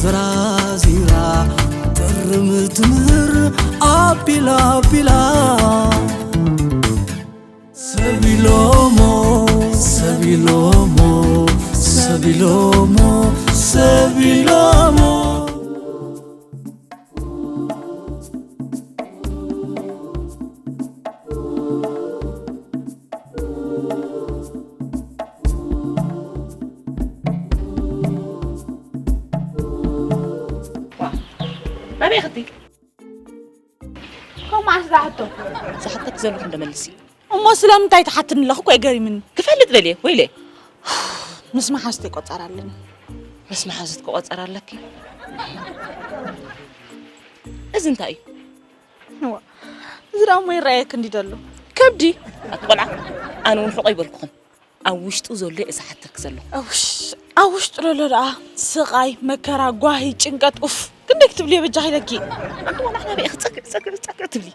ዝራዚራ ጥርም ትምህር ኣቢላ ኣቢላ ሰቢሎሞ ሰቢሎሞ ሰቢሎሞ ሰቢሎሞ ናበይ ኽቲ ከምኡ ዝሓቶ ዝሓተክ ዘለኹ እንደመልሲ እሞ ስለምንታይ ትሓትኒ ኣለኹ እኮ የገሪምኒ። ክፈልጥ ደልየ ወይለ ምስ መሓዝተይ ቆጸር ኣለኒ። ምስ መሓዙት ክቆጸር ኣለኪ። እዚ እንታይ እዩ? እዋ፣ እዚ ደኣ እሞ ይረኣየክ እንዲ ደሎ ከብዲ። ኣቲ ቆልዓ ኣነ እውን ሕቆ ይበልኩኹም። ኣብ ውሽጡ ዘሎ እየ ዝሓተክ ዘለኹ። ኣውሽ ኣብ ውሽጡ ደሎ ደኣ ስቓይ መከራ ጓሂ ጭንቀት ኡፍ ክንደይ ክትብልዮ በጃኺ ኢለኪ። ኣንቲ ቆልዓ ናበይ ኢኺ ጸግዕ ጸግዕ ጸግዕ ትብሊ?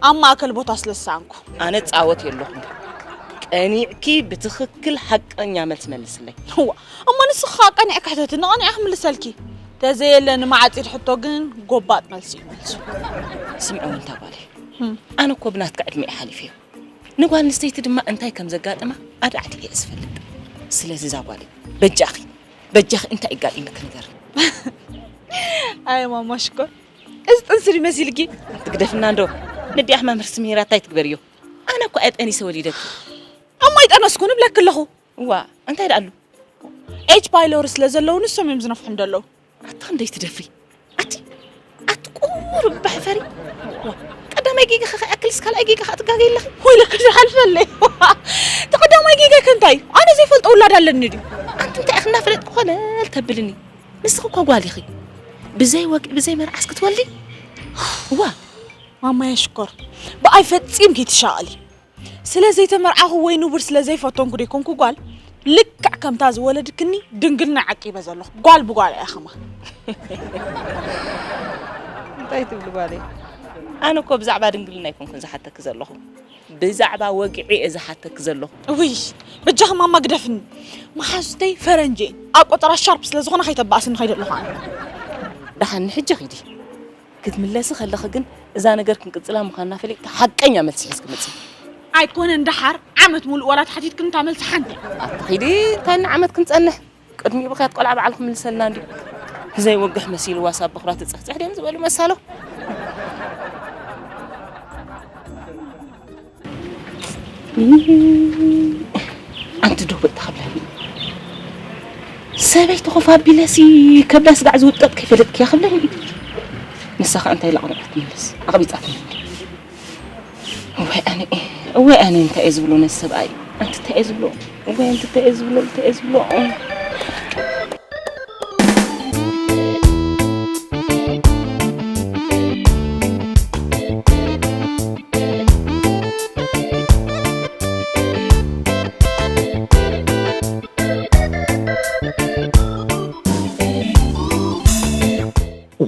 ኣብ ማእከል ቦታ ስለ ዝሰኣንኩ። ኣነ ጻወት የለኹም። ቀኒዕኪ ብትኽክል ሓቀኛ መልሲ መልስለይ። እዋ እሞ ንስኺ ከኣ ቀኒዕኪ ሕተትኒ ቀኒዐ ክምልሰልኪ። ተዘየለ ንማዕጺድ ሕቶ ግን ጎባጥ መልሲ እዩ መልሱ። ስምዒ እውን እታ ጓለይ። ኣነ እኮ ብናትካ ዕድመ እየ ሓሊፈዮ። ንጓል ኣንስተይቲ ድማ እንታይ ከም ዘጋጥማ ኣዳዕዲዐ እየ ዝፈልጥ። ስለዚ እዛ ጓለይ በጃኺ በጃኺ እንታይ እጋጢምኪ ንገርኒ። ኣየ ማማ ሽኮር እዚ ጥንሲ ድዩ መሲልኪ? ትግደፍና እንዶ ነዲኣ ሕማም ርእሲ ምሂራ እንታይ ትግበርዮ? ኣነ እኮ እየ ጠኒሰ ወሊደኪ። እሞ ኣይጠነስኩን እብለኪ ኣለኹ። እዋ እንታይ ደኣሉ? ኤች ፓይሎሪ ስለ ዘለዉ ንሶም እዮም ዝነፍሑ እንደለዉ። ኣታ ክንደይ ትደፍሪ ኣቲ ኣቲ ቁሩብ ባሕፈሪ። ዋ ቀዳማይ ጌጋ ኸ ይኣክልስ ካልኣይ ጌጋ ኸ ትጋገይ ኣለኺ። ወይለኪ ዝሓልፈለይ እቲ ቀዳማይ ጌጋ ከ እንታይ ኣነ ዘይፈልጦ ውላድ ኣለኒ ድዩ? ኣንቲ እንታይ ኢኺ እናፈለጥኪ ኮለል ተብልኒ። ንስኺ እኮ ጓል ኢኺ። ብዘይ ወግዒ ብዘይ መርዓስ ክትወልዲ? ዋ ማማየ ሽኮር ብኣይ ፈጺምኪ ትሻቐሊ። ስለ ዘይተመርዓኹ ወይ ንቡር ስለ ዘይፈተንኩ ደይኮንኩ ጓል ልክዕ ከምታ ዝወለድክኒ ድንግልናይ ዓቂበ ዘለኹ ጓል ብጓል እየ ኸማ። እንታይ ትብሊ ጓለይ? ኣነ እኮ ብዛዕባ ድንግልና ኣይኮንኩን ዝሓተኪ ዘለኹ ብዛዕባ ወግዒ እየ ዝሓተኪ ዘለኹ። ውይ በጃኺ ማማ ግደፍኒ። መሓዙተይ ፈረንጂ እየን ኣብ ቆጸራ ሻርፕ ስለ ዝኾና ከይተባእስኒ ከይደ ኣለኹ ኣነ። ደሓን ንሕጂ ኺዲ። ክትምለሲ ከለኺ ግን እዛ ነገር ክንቅጽላ ምዃንና ፈሊጥኪ ሓቀኛ መልሲ ሒዝኪ ምጺ። ኣይኮነን ደሓር ዓመት ሙሉእ ዋላ ተሓቲትክኒ እታ መልሲ ሓንቲ እያ። ኣቲ ኺዲ እንታይ ንዓመት ክንጸንሕ ቅድሚኡ ብኽያት ቆልዓ በዓል ክምልሰልና እንድዩ። ዘይወግሕ መሲልዋ ሳብ በኹራ ትጽሕጽሕ ድዮም ዝበሉ መሳሎ። ኣንቲ ዶ በቃ ክብለኒ ሰበይቲ ኮፍ ኣቢለሲ ከብዳ ስጋዕ ዝውጠጥ ከይፈለጥክያ ክብለኒ ንሳ ከዓ እንታይ ኢላ ቆልዓ ትምልስ ኣቕቢፃ ትምልስ ወይ ኣነ ወይ ኣነ እንታይ እየ ዝብሎ ነዚ ሰብኣይ ኣንቲ እንታይ እየ ዝብሎ ወይ ኣንቲ እንታይ እየ ዝብሎ እንታይ እየ ዝብሎ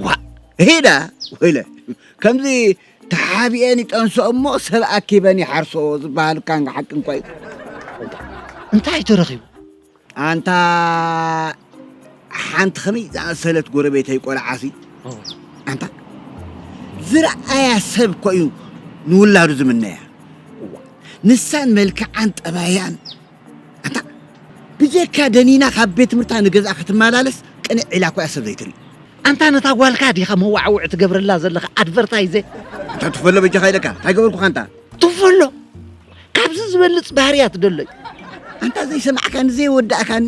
ዋ ሄዳ ወይለ ከምዚ ተሓቢአን ይጠንስኦ እሞ ሰብ ኣኪበን ይሓርሶ ዝበሃል እካ ሓቂ እንኳ እዩ። እንታይ ተረኺቡ? ኣንታ ሓንቲ ከመይ ዝኣመሰለት ጎረቤተይ ቆልዓሲ ኣንታ ዝረኣያ ሰብ እኮ እዩ ንውላዱ ዝምነያ። ንሳን መልክዓን ጠባያን ኣንታ ብጀካ ደኒና ካብ ቤት ትምህርታ ንገዝኣ ክትመላለስ ቅንዕ ኢላ እኮ እያ ሰብ ዘይትርኢ። ኣንታ ነታ ጓልካ ዲኻ መዋዕውዒ ትገብረላ ዘለኻ ኣድቨርታይዘ? ኣንታ ትፈሎ በጃኻ ኢለካ እንታይ ገበርኩኻ ኣንታ? ትፈሎ ካብዚ ዝበልፅ ባህርያ ትደሎይ። ኣንታ ዘይሰማዕካኒ ዘይወዳእካኒ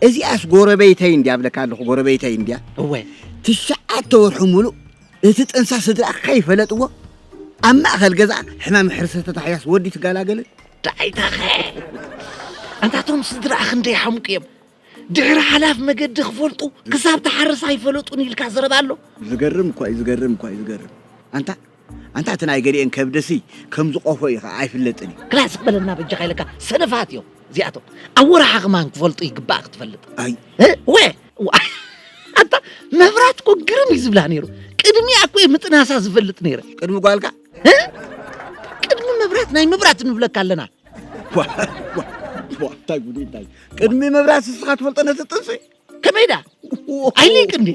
እዚኣስ ጎረበይተይ እንድያ ብለካ ኣለኹ ጎረበይተይ እንድያ። እወ ትሽዓተ ወርሑ ሙሉእ እቲ ጥንሳ ስድራኻ ከይፈለጥዎ ኣብ ማእኸል ገዛ ሕማም ሕርሲ ተታሕያስ ወዲ ትጋላገለ። ዳይታኸ ኣንታቶም ስድራኣ ክንደይ ሓምቁ እዮም። ድሕሪ ሓላፍ መገዲ ክፈልጡ ክሳብ ትሓርስ ኣይፈለጡን ኢልካ ዘረባ ኣሎ። ዝገርም እኳ እዩ ዝገርም እኳ እዩ ዝገርም። ኣንታ ኣንታ እቲ ናይ ገሊኤን ከብደሲ ከም ዝቆፎ እዩ ከዓ ኣይፍለጥን እዩ። ክላስ ክበለና በጃኻ ኢለካ ሰነፋት እዮም እዚኣቶም። ኣብ ወርሓ ከማን ክፈልጡ ይግባእ ክትፈልጥ። ኣይ እ? ወ ኣታ መብራት እኮ ግርም እዩ ዝብላ ነይሩ። ቅድሚኣ እኮ ምጥናሳ ዝፈልጥ ነይረ። ቅድሚ ጓልካ እ? ቅድሚ መብራት ናይ መብራት ንብለካ ኣለና። እንታይ ጉድ እንታይ ቅድሚ መብራት ንስኻ ትፈልጦ ነቲ ጥንሲ ከመይዳ? ኣይሊቅ እንዲ?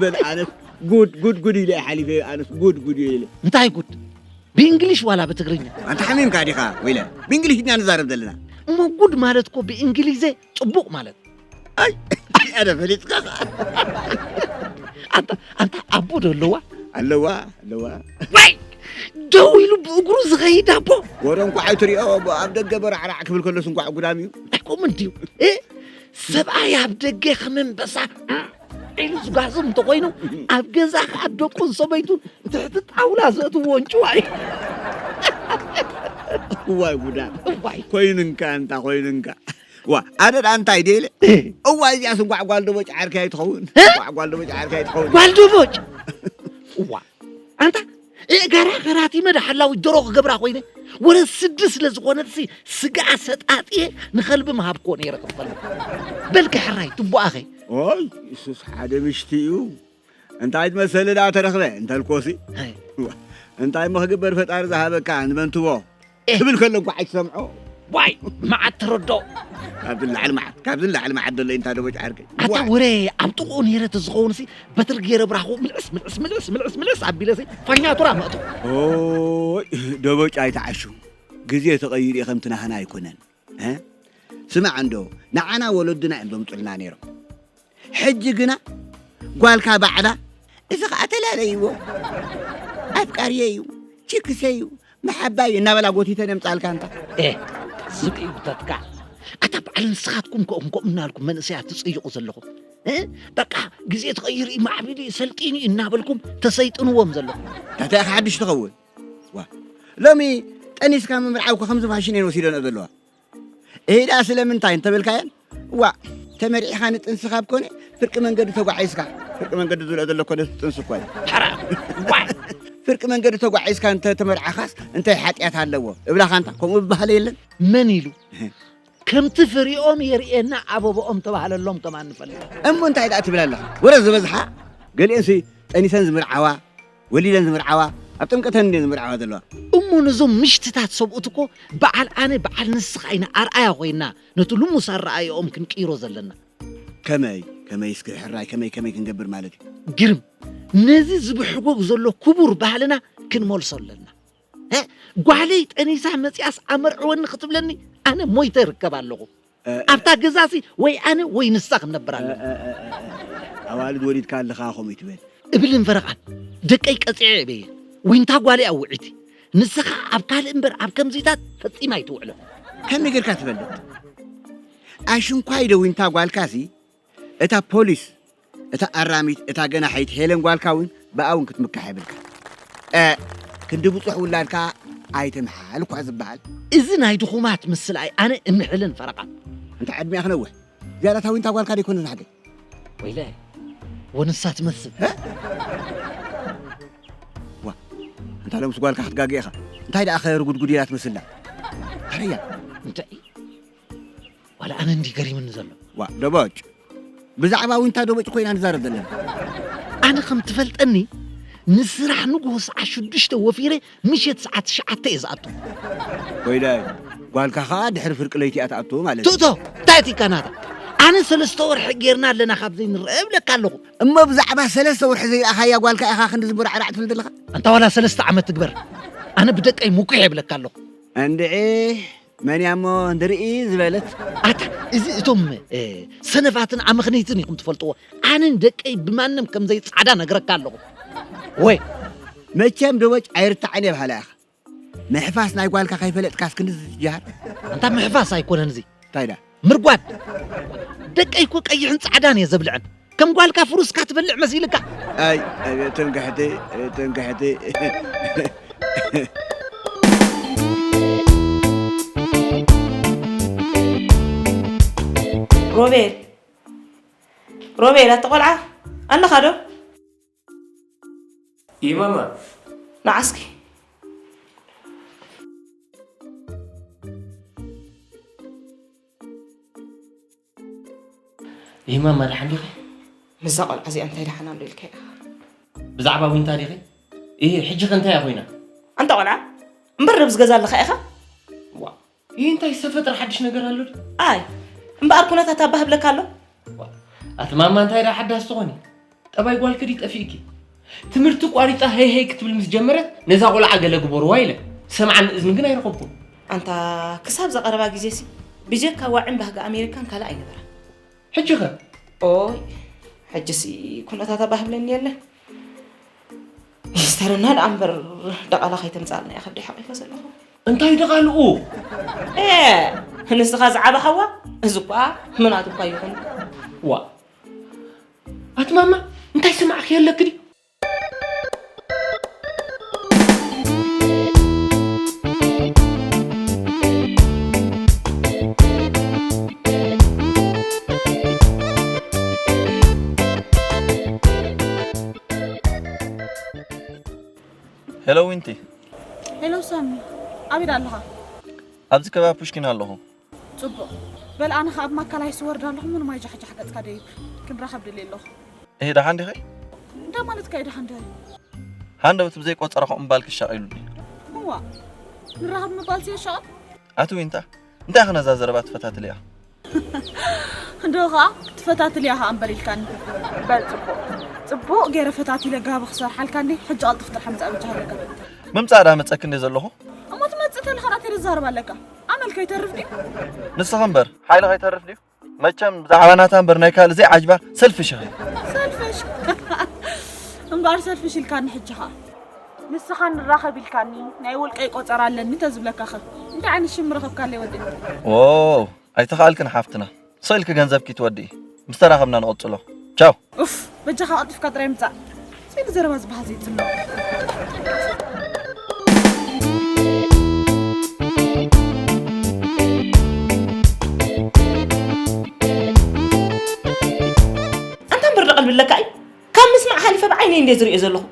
በል ኣነስ ጉድ ጉድ ጉድ ኢለ እየ ሓሊፈ። ኣነስ ጉድ ጉድ ኢለ። እንታይ ጉድ? ብእንግሊሽ ዋላ ብትግርኛ? ኣንተ ሓሚምካ ዲኻ? ወይለ ብእንግሊሽኛ ንዛረብ ዘለና። እሞ ጉድ ማለት እኮ ብእንግሊዘ ጽቡቕ ማለት። ኣይ ኣደ ፈሊጥካ። ኣንታ ኣንታ ኣቦ ዶ ኣለዋ? ኣለዋ ኣለዋ። ወይ ደው ኢሉ ብእግሩ ዝኸይድ ኣቦ። ወረ እንኳዕ ኣይትሪኦ። ኣብ ደገ በራዕራዕ ክብል ከሎስ እንኳዕ ጉዳም እዩ። እንታይ ከምኡ እንድዩ? እ? ሰብኣይ ኣብ ደገ ከም ኣንበሳ ኢሉ ዝጓዝም እንተኾይኑ፣ ኣብ ገዛ ከዓ ደቁን ሰበይቱን ትሕቲ ጣውላ ዘእትዎ እንጭዋ እዩ። እዋይ ጉዳም። እዋይ። ኮይንንካ እንታ ኮይንንካ። ዋ ኣደ ደኣ እንታይ ደለ? እዋይ እዚኣስ እንኳዕ ጓል ደቦጭ ዓርከይ ኣይትኸውን። እ? እንኳዕ ጓል ደቦጭ ዓርከይ ኣይትኸውን። ጓል ደቦጭ። እዋ ኣንታ እገራ ገራቲመ ደሓላዊ ደሮ ክገብራ ኮይነ፣ ወረ ስዲ ስለ ዝኾነትሲ ስጋኣ ሰጣጥየ ንኸልቢ ምሃብክዎ ነይረ ክብል። በልኪ ሕራይ ትቦኣኸ። ኦይ እሱስ ሓደ ምሽቲ እዩ። እንታይ ትመሰሊ ደኣ ተረኽበ እንተልኮሲ። ሃይ። እንታይ እሞ ክግበር ፈጣሪ ዝሃበካ ንመን ትቦ ኤህ። ትብል ከሎ እንኳ ኣይትሰምዖ። ዋይ መዓት ተረዶ። ካብዚ ላዕሊ መዓት ካብዚ ላዕሊ መዓት ዘሎ እንታይ ደቦጭ ዓርከይ። ኣታ ዋይ። ወረ ኣብ ጥቕኡ ነይረ ተዝኸውን ሲ በትር ገይረ ብራኹ ምልዕስ ምልዕስ ምልዕስ ምልዕስ ምልዕስ ኣቢለሲ ፋኛቱራ መእቶ። ኦይ ደቦጭ ኣይተዓሹ። ግዜ ተቐይሩ እዩ ከምቲ ናህና ኣይኮነን። እ? ስማዕ እንዶ ንዓና ወለድና እዮም ዘምጡልና ነይሮም። ሕጂ ግና ጓልካ ባዕላ እዚ ኸዓ ተላለይዎ ኣፍቃርየ እዩ ችክሰ እዩ መሓባይ እናበላ ጎቲተን የምፃልካ እንታ። ኤ ዝብኢ ውተትካ ኣታ በዓል ንስኻትኩም ከኦም ከምኡ እናልኩም መንእሰያት ትጽይቑ ዘለኹም እ? በቃ ግዜ ተቐይሩ እዩ ማዕቢሉ እዩ ሰልጢኑ እዩ እናበልኩም ተሰይጥንዎም ዘለኹም። እንታይ ኢኻ ሓድሽ ትኸውን ዋ ሎሚ ጠኒስካ ምምርዓው እኮ ከምዚ ፋሽን እየን ወሲደንኦ ዘለዋ። እሂዳ ስለምንታይ እንተበልካየን ዋ ተመሪዕኻ ንጥንሲ ካብ ኮነ ፍርቂ መንገዲ ተጓዒዝካ ፍርቂ መንገዲ ዝብሎ ዘሎ ኮነ ጥንሲ እኮ እዩ። ሓራ ዋይ ፍርቂ መንገዲ ተጓዒዝካ እንተ ተመርዓኻስ እንታይ ሓጢኣት ኣለዎ እብላኻ እንታ ከምኡ ዝበሃል የለን። መን ኢሉ ከምቲ ፍሪኦም የርእየና ኣበባኦም ተባህለሎም ከማን ንፈልጥ። እሞ እንታይ ደኣ ትብል ኣለኻ ወረ ዝበዝሓ ገሊአንሲ ጠኒሰን ዝምርዓዋ ወሊደን ዝምርዓዋ ኣብ ጥምቀተን እንድየን ዝምርዓዋ ዘለዋ። እሞ ነዞም ምሽትታት ሰብኡት እኮ በዓል ኣነ በዓል ንስኻ ኢና ኣርኣያ ኮይና ነቲ ልሙስ ኣረኣያኦም ክንቅይሮ ዘለና። ከመይ ከመይ እስኪ ሕራይ ከመይ ከመይ ክንገብር ማለት እዩ። ግርም ነዚ ዝብሕጎግ ዘሎ ክቡር ባህልና ክንመልሶ ኣለና። እ? ጓለይ ጠኒሳ መፂኣስ ኣመርዕወኒ ክትብለኒ ኣነ ሞይተ ይርከብ ኣለኹ። ኣብታ ገዛሲ ወይ ኣነ ወይ ንሳ ክንነብር ኣለና። ኣዋልድ ወሊድካ ኣለኻ ከምኡ ይትበል። እብልን ፈረቓን ደቀይ ቀፂዐ እበየ ዊንታ ጓለይ ኣውዒቲ ንስኻ ኣብ ካልእ እምበር ኣብ ከምዚታት ፈፂማ ኣይትውዕሎ። ከመይ ጌርካ ትፈልጥ? ኣሽንኳይ ዶ ዊንታ ጓልካሲ እታ ፖሊስ እታ ኣራሚት እታ ገናሒት ሄለን ጓልካ እውን ብኣ እውን ክትምካሕ የብልካ። እ ክንዲ ብፁሕ ውላድካ ኣይትምሓል እኳ ዝበሃል። እዚ ናይ ድኹማት ምስልኣይ ኣነ እምሕልን ፈረቓን። እንተ ዕድሜኣ ክነውሕ ዝያዳ እታ ዊንታ ጓልካ ደይኮነ ዝሓገይ። ወይለ ወንሳ ትመስል። ዋ እንታ ሎምስ ጓልካ ክትጋገ ኢኻ። እንታይ ደኣ ኸ ርጉድጉድ ኢላ ትመስላ። ኣረያ እንታይ ዋላ ኣነ እንዲ ገሪምኒ ዘሎ። ዋ ደቦጭ ብዛዕባ ዊንታ ደቦጭ ኮይና ንዛረብ ዘለና። ኣነ ከም ትፈልጠኒ ንስራሕ ንግሆ ሰዓት ሽዱሽተ ወፊረ ምሸት ሰዓት ትሽዓተ እየ ዝኣቱ። ኮይለ ጓልካ ኸዓ ድሕሪ ፍርቂ ለይቲ እያ ትኣቱ ማለት እዩ። ትእቶ እንታይ ኣቲካ ናታ ኣነ ሰለስተ ወርሒ ጌርና ኣለና ካብ ዘይንረአ እብለካ ኣለኹ። እሞ ብዛዕባ ሰለስተ ወርሒ ዘይረኣኻያ ጓልካ ኢኻ ክንዲ ዝንበራዕራዕ ትብል ዘለኻ? ኣንታ ዋላ ሰለስተ ዓመት ትግበር ኣነ ብደቀይ ሙኩሕ የብለካ ኣለኹ። እንድዒ መን እያ እሞ ንርኢ ዝበለት? ኣታ እዚ እቶም ሰነፋትን ኣመኽነይትን ኢኹም ትፈልጥዎ። ኣነን ደቀይ ብማንም ከም ዘይጻዕዳ ነግረካ ኣለኹ። ወይ መቸም ደቦጭ ኣይርታዕን እየ በሃላ ኢኻ። ምሕፋስ ናይ ጓልካ ከይፈለጥካስ ክንዲ ዝትጅሃር? ኣንታ ምሕፋስ ኣይኮነን እዚ። እንታይ ደኣ? ምርጓድ። ደቀይ እኮ ቀይሕን ጻዕዳን እየ ዘብልዐን። ከም ጓልካ ፍሩስካ ትበልዕ መሲልካ። ኣይ ኣቤት ትምክሕቲ ኣቤት ትምክሕቲ። ሮቤል ሮቤል ኣቲ ቆልዓ ኣለኻ ዶ? ይማማ ንዓ እስኪ ይማማ ደሓን ዲኺ? ምስዛ ቆልዓ እዚኣ እንታይ ደሓን ኣሎ ኢልካ ኢኻ? ብዛዕባ ዊንታ ዲኺ? እሂ፣ ሕጂ ኸ እንታይ እያ ኮይና? ኣንታ ቆልዓ፣ እምበር ርብዝ ገዛ ኣለኻ ኢኻ? ዋ፣ ይህ እንታይ ዝተፈጥረ ሓድሽ ነገር ኣሎ ድዩ? ኣይ፣ እምበኣር ኩነታት ኣባ ህብለካ ኣሎ። ኣቲ ማማ እንታይ ደኣ ሓዳስ ትኾኒ? ጠባይ ጓልኪ ድዩ ጠፊእኪ? ትምህርቲ ቋሪጻ ሄይ ሄይ ክትብል ምስ ጀመረት ነዛ ቆልዓ ገለ ግበርዋ ኢለ ሰምዓን እዝኒ ግን ኣይረኸብኩን። ኣንታ ክሳብ ዝቐረባ ግዜሲ ብጀካ ዋዕን ባህጊ ኣሜሪካን ካልእ ኣይነበራን። ሕጂ ኸ? ኦይ ሕጂሲ ኩነታት ኣባህብለኒ የለን። ይስተረና ደኣ እምበር ደቓላ ከይተምጻልና እያ ከብደይ ሓቒፈ ዘለኹ። እንታይ ደቓልኡ? ኤ ንስኻ ዝዓበ ሓዋ እዚ እኳ ምናቱ እኳ ይኹን። ዋ ኣቲ ማማ እንታይ ስማዕኪ ኣለኪ ድዩ? ሄሎ ዊንቲ። ሄሎ ሳሚ፣ ኣበይ ኣለኻ? ኣብዚ ከባቢ ፑሽኪን ኣለኹ። ጽቡቕ። በል ኣነ ኸኣ ኣብ ማእከላይ ስወርድ ኣለኹ፣ ምንም ኣይጃሕጃሕ ገጽካ ደይብ። ክንራኸብ ደልየ ኣለኹ። እሄ ደሓን ዲኺ? እንታይ ማለትካ እዩ ደሓን ድዩ? ሃንደበት ብዘይ ቆጸራ ከምኡ ምባልኪ ኣሻቒሉኒ። እዋ፣ ንራኸብ ምባልሲ የሻቕል? ኣቲ ዊንታ፣ እንታይ ኢኺ ነዛ ዘረባ ትፈታትልያ? እንዶ ኸኣ ትፈታትልያ ኸኣ እምበር ኢልካኒ። በል ጽቡቕ ጽቡቕ ገይረ ፈታቲለ ጋቢ ክሰርሓልካ እንዴ፣ ሕጂ ቀልጥፍ ጥራሕ ምጻእ በጃኻ ኣለካ። ምምጻእ ደኣ መጸኪ እንዴ ዘለኹ? እሞ ትመጽእ ተለኻ ደኣ ተይትዛረብ ኣለካ። ኣመል ከይተርፍ ድዩ? ንስኺ እምበር ሓይሊ ከይተርፍ ድዩ? መቸም ብዛዕባ ናታ እምበር ናይ ካልእ ዘይዓጅባ ሰልፍሽ ኢኺ። ሰልፍሽ እምበኣር ሰልፍሽ ኢልካኒ ሕጂ ኸኣ። ንስኻ ንራኸብ ኢልካኒ ናይ ውልቀይ ቆጸራ ኣለኒ ተዝብለካ ኸ እንታይ ዓይነት ሽም ምረኸብካለይ ወዲ? ዎ ኣይተኻኣልክን ሓፍትና። ስቕ ኢልኪ ገንዘብኪ ትወድኢ። ምስ ተራኸብና ንቕጽሎ። ቻው። ኡፍ በጃኻ ቀልጢፍካ ጥራይ ምጻእ። ስኢሉ ዘረባ ዝበሃል ዘይጽሎ። ኣንታ እምበር ዶ ቀልቢ ኣለካ እዩ? ካብ ምስማዕ ሓሊፈ ብዓይነይ እንድየ ዝሪኦ ዘለኹ።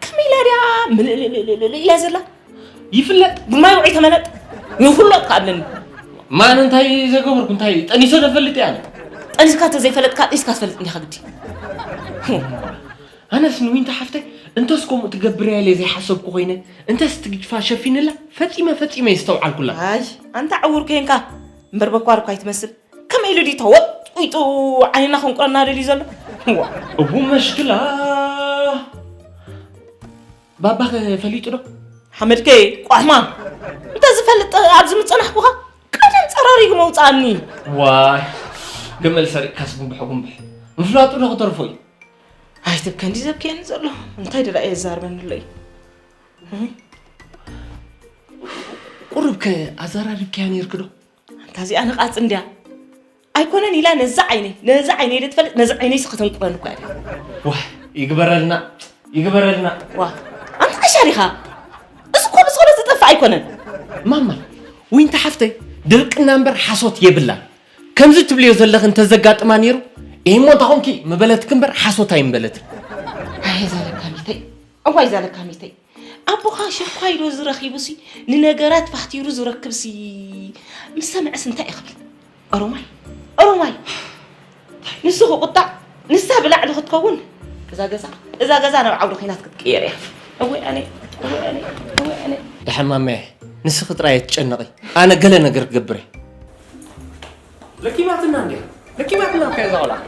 ከመይ ኢላ ድያ ምልእልእልእልእ ኢላ ዘላ? ይፍለጥ ጉማይ ውዒ ተመለጥ ይፍለጥ ካብለኒ። ማን እንታይ ዘገበርኩ እንታይ ጠኒሰ ዶ ፈልጥ እየ ኣነ? ጠኒስካ ተዘይፈለጥካ ጢስካ ትፈልጥ እንዲኻ ግዲ። ኣነስ ንዊንታ ሓፍተይ እንተስ ከምኡ ትገብር እያ ኢለ ዘይሓሰብኩ ኮይነ እንተስ እቲ ግጅፋ ሸፊንላ ፈጺመ ፈጺመ የስተውዓልኩላ። ኣይ ኣንታ ዕውር ኮንካ እምበር በኳር እኳ ኣይትመስል። ከመይ ኢሉ ድዩ ተወጢጡ ዓይንና ከንቁረና ደልዩ ዘሎ? እዋ። እቡ መሽክላ ባባኸ ፈሊጡ ዶ? ሓመድከ ቋሕማ እንተዝፈልጥ ኣብዚ ምጸናሕኩኻ ቀደም ጸራሪጉ መውጻኣኒ። ዋይ ገመል ሰሪቕካስ ጉንብሐ ጉንብሕ ምፍላጡ ዶ ክተርፎ እዩ? ኣይትብከ እንዲ ዘብክየኒ ዘሎ እንታይ ደላ እየ ዝዛርበኒ ኣሎ እዩ። ቁሩብ ከ ኣዘራሪብካያ ነይርክ ዶ? ኣንታ እዚኣ ነቓጽ እንድያ ኣይኮነን ኢላ ነዛ ዓይነይ ነዛ ዓይነይ ዶ ትፈልጥ ነዛ ዓይነይሲ ከተንቁረኒ እኳ እያ። ዋህ ይግበረልና ይግበረልና። ዋ ኣንታ ቀሻ ዲኻ? እዚ እኮ ብጸሎት ዝጠፍእ ኣይኮነን። ማማ ዊንታ ሓፍተይ ድርቅና እምበር ሓሶት የብላን። ከምዚ ትብልዮ ዘለኺ እንተዘጋጥማ ነይሩ እሞ እንታ ኾንኪ ምበለትኪ እምበር ሓሶት ኣይምበለትን። ኣይ እዛ ለካሚተይ እዋይ እዛ ለካሚተይ ኣቦኻ ሽኳይ ዶ ዝረኺቡሲ ንነገራት ፋሕቲሩ ዝረክብሲ ምስ ሰምዐስ እንታይ እዩ ክብል? ኦሮማይ ኦሮማይ ንሱ ክቁጣዕ ንሳ ብላዕሊ ክትከውን እዛ ገዛ እዛ ገዛ ናብ ዓውዲ ኺናት ክትቅየር እያ። እወይ ኣነ እወይ ኣነ እወይ ኣነ። ደሓን ማመየ ንስኺ ጥራይ ኣይትጨነቒ ኣነ ገለ ነገር ክገብር እየ። ለኪማትና እንድያ ለኪማትና እኮ እያ እዛ ቆልዓ።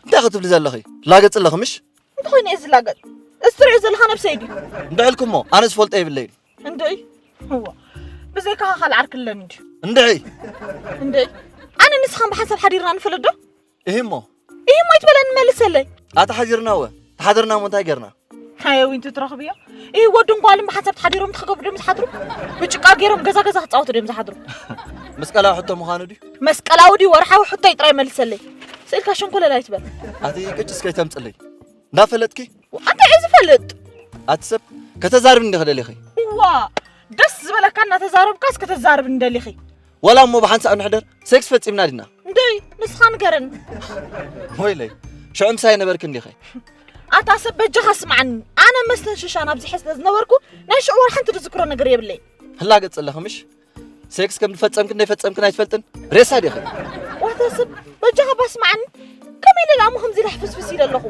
እንታይ ክትብሊ ዘለኺ? ትላገጺ ኣለኺ ምሽ? እንታይ ኮይኑ እየ ዝላገጽ? እዚ ትሪኦ ዘለኻ ነብሰይ ድዩ? እንድዒ ኢልኪ እሞ ኣነ ዝፈልጦ የብለይን። እንድዒ? እዋ ብዘይካኻ ካልእ ዓርኪ ኣለኒ ድዩ? እንድዒ! እንድዒ? ኣነ ንስኻን ብሓንሳብ ሓዲርና ንፈልጥ ዶ? እሂ እሞ። እሂ እሞ ኣይትበለኒ መልሰለይ። ኣታ ሓዲርና እወ ተሓደርና እሞ እንታይ ጌርና? ኣየ ዊንቲ ትረኽብዮ። እሂ ወድን ጓልን ብሓንሳብ ተሓዲሮም ትኸብዱ ድዮም ዝሓድሩ? ብጭቃ ጌሮም ገዛ ገዛ ክጻወቱ ድዮም ዝሓድሩ? መስቀላዊ ሕቶ ምዃኑ ድዩ? መስቀላዊ ድዩ ወርሓዊ ሕቶይ ጥራይ መልሰለይ። ስኢልካ ሸንኮለል ኣይትበል። ኣቲ ቅጭስ ከይተምጽለይ። እንዳፈለጥኪ ኣንታይ እዩ ዝፈልጥ? ኣቲ ሰብ ከተዛርብኒ ዲኺ ደሊኺ? እዋ ደስ ዝበለካ እናተዛረብካስ ከተዛርብኒ ደሊኺ? ወላ እሞ ብሓንሳእ ንሕደር፣ ሴክስ ፈጺምና ዲና? እንደይ፣ ንስኻ ንገረኒ። ወይለይ፣ ሽዑ ምሳይ ነበርክ እንዲኸ? ኣታ ሰብ በጃኻ ስምዓኒ። ኣነ መስለን ሽሻን ኣብዚ ሕስለ ዝነበርኩ ናይ ሽዑ ወላ ሓንቲ ዝዝክሮ ነገር የብለይ። ህላገጽ ኣለኺ ምሽ? ሴክስ ከም ዝፈጸምክን ዘይፈጸምክን ኣይትፈልጥን? ሬሳ ዲኺ? ዋታ ሰብ በጃኻ ባስምዓኒ። ከመይ ኢለ ደኣ እሞ ከምዚ ኢለ ሕፍስፍስ ኢለ ኣለኹ?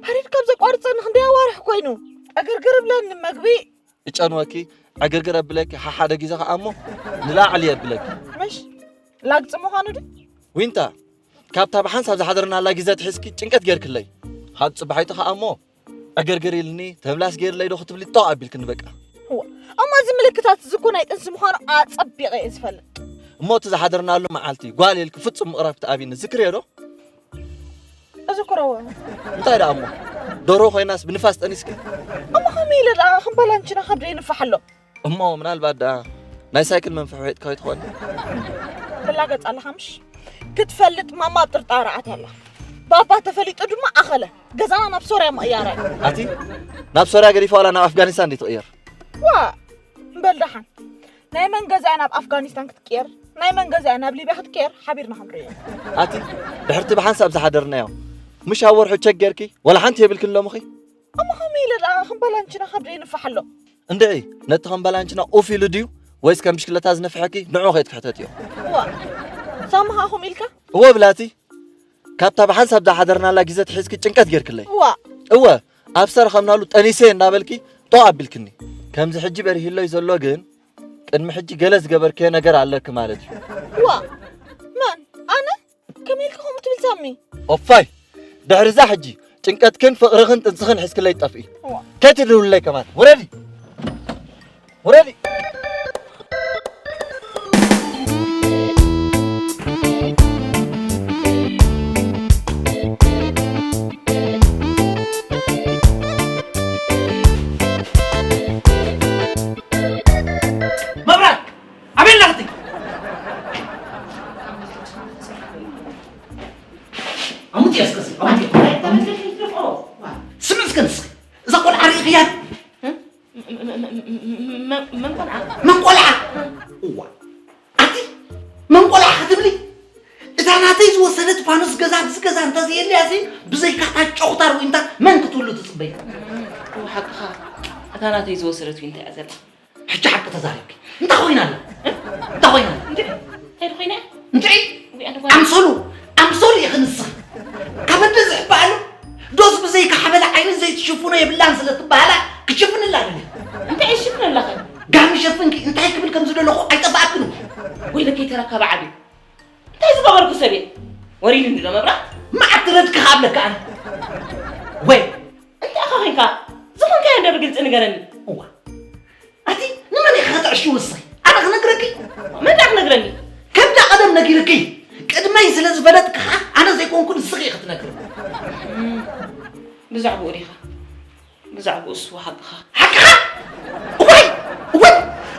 ሕሪድ ካብ ዘቋርጸኒ ክንደይ ኣዋርሕ ኮይኑ? ዕግርግር እብለኒ መግቢ። ይጨንወኪ፣ ዕግርግር ኣብለኪ፣ ሓሓደ ግዜ ከኣ እሞ ንላዕሊ የብለኪ። ምሽ ላግጺ ምዃኑ ድዩ? ዊንታ፣ ካብታ ብሓንሳብ ዝሓደርናላ ግዜ ኣትሒዝኪ ጭንቀት ጌርክለይ። ካብ ጽባሒቱ ከኣ እሞ ዕግርግር ኢልኒ፣ ተምላስ ጌርለይ ዶ ክትብሊ ጦቕ ኣቢልክኒ በቃ። እዋ፣ እሞ እዚ ምልክታት እዚ እኮ ናይ ጥንሲ ምዃኑ ኣጸቢቐ እየ ዝፈልጥ። እሞ እቲ ዝሓደርናሉ መዓልቲ ጓል ኢልኪ ፍጹም ምቕራብ ክትኣብይኒ ዝክርዮ ዶ? እዝክሮ። እንታይ ደኣ እሞ? ደርሆ ኮይናስ ብንፋስ ጠኒስኪ? እሞ ከመይ ኢለ ደኣ ከም ባላንቺና ከብደይ ይንፋሕ ኣሎ? እሞ ምናልባት ደኣ ናይ ሳይክል መንፍሒ ውሒጥካ ኣይትኾኒ? ትላገጽ ኣለኻ ምሽ? ክትፈልጥ ማማ ኣብ ጥርጣረ ኣትያ ኣላ። ባባ ተፈሊጡ ድማ ኣኸለ። ገዛና ናብ ሶርያ ምቕያራ እዩ። ኣቲ ናብ ሶርያ ገዲፋ ዋላ ናብ ኣፍጋኒስታን ድዩ ትቕየር? ዋ እምበል ደሓን ናይ መን ገዛ እያ ናብ ኣፍጋኒስታን ክትቅየር ናይ መን ገዛ እያ ናብ ሊብያ ክትቅየር ሓቢርና ክንርእዮ። ኣቲ ድሕርቲ ብሓንሳብ ዝሓደርናዮ ምሽ ኣብ ወርሑ ቸክ ጌርኪ ዋላ ሓንቲ የብልክን ሎምኺ? እሞ ከመይ ኢለ ደኣ ከም ባላንችና ከብደይ ይንፋሕ ኣሎ? እንድዒ ነቲ ከም ባላንችና ኡፍ ኢሉ ድዩ ወይስ ከም ብሽክለታ ዝነፍሐኪ ንዑ ከይትክሕተትዮ። እዋ ሳሚ ከኣ ከምኡ ኢልካ? እወ ብላቲ ካብታ ብሓንሳብ ዝሓደርናላ ግዜ ኣትሒዝኪ ጭንቀት ጌርክለይ። እዋ እወ ኣብ ዝተረኸብናሉ ጠኒሰ እናበልኪ ጦቕ ኣቢልክኒ። ከምዚ ሕጂ በሪሂለይ ዘሎ ግን ቅድሚ ሕጂ ገለ ዝገበርክዮ ነገር ኣለኪ ማለት እዩ። እዋ መን ኣነ? ከመይ ኢልካ ከምኡ ትብል ሳሚ? ኦፋይ ድሕሪ እዛ ሕጂ ጭንቀትክን ፍቕርኽን ጥንስኽን ሒዝክለይ ትጠፍኢ። እዋ ከይትድውልለይ ከማን ውረዲ ውረዲ። መብራት ኣበይ ኣለኽቲ? ኣሙት እያ እስከ ኣሙት እያ። ስምዕ እስከ ንስኺ እዛ ቆልዓ ርኢኽያ? መን ቆልዓ? መን ቆልዓ? እዋ ኣቲ መን ቆልዓ ክትብሊ? እታ ናተይ ዝወሰደት ፋኑስ ገዛ ኣብዚ ገዛ እንተዘየልያ ሲ ብዘይካ እታ ጨኹታር ዊንታ መን ክትህሉ ትጽበይ? እዋ ሓቅኻ እታ ናተይ ዝወሰደት ዊንታ እያ ዘላ። ሕጂ ሓቂ ተዛሪብኪ። እንታይ ኮይና ኣላ? እንታይ ኮይና ኣላ? እንታይ እንታይ ኮይና? እንታይ? ወይ ኣነ ጓል ኣምሰሉ ኣምሰሉ ኢኺ ንስኺ። ካብ ኣደ ዝሕባእ ኣሎ ዶስ ብዘይካ ሓበላ ዓይኒ ዘይትሽፍኖ የብላን ስለ ትበሃላ ክትሽፍንላ ደልያ። እንታይ እሽፍነላኸ? ጋሚ ሸፍንኪ እንታይ ክብል ከም ዝደለኹ ኣይጠፍኣክን። ወይለከይ ተረካቢ ዓቢ እንታይ ዝገበርኩ ሰብ እየ? ወሪድኒ ዶ መብራት? መዓት ትረድኪ ከኣብለካ ኣነ። ወይ እንታይ ኢኻ ኮንካ? ዝኾንካዮ እንደ ብግልጺ ንገረኒ። እዋ ኣቲ ንመን ኢኺ ከተዕሽዊ እስኺ? ኣነ ክነግረኪ? መን ደኣ ክነግረኒ? ከምዳ ቀደም ነጊርኪ። ቅድመይ ስለ ዝፈለጥኪ ኸዓ ኣነ ዘይኮንኩ ንስኺ ኢኺ ትነግርኒ። ብዛዕባኡ ዲኻ? ብዛዕባኡ እሱ ሓቅኻ። ሓቅኻ? እዋይ! እዋይ!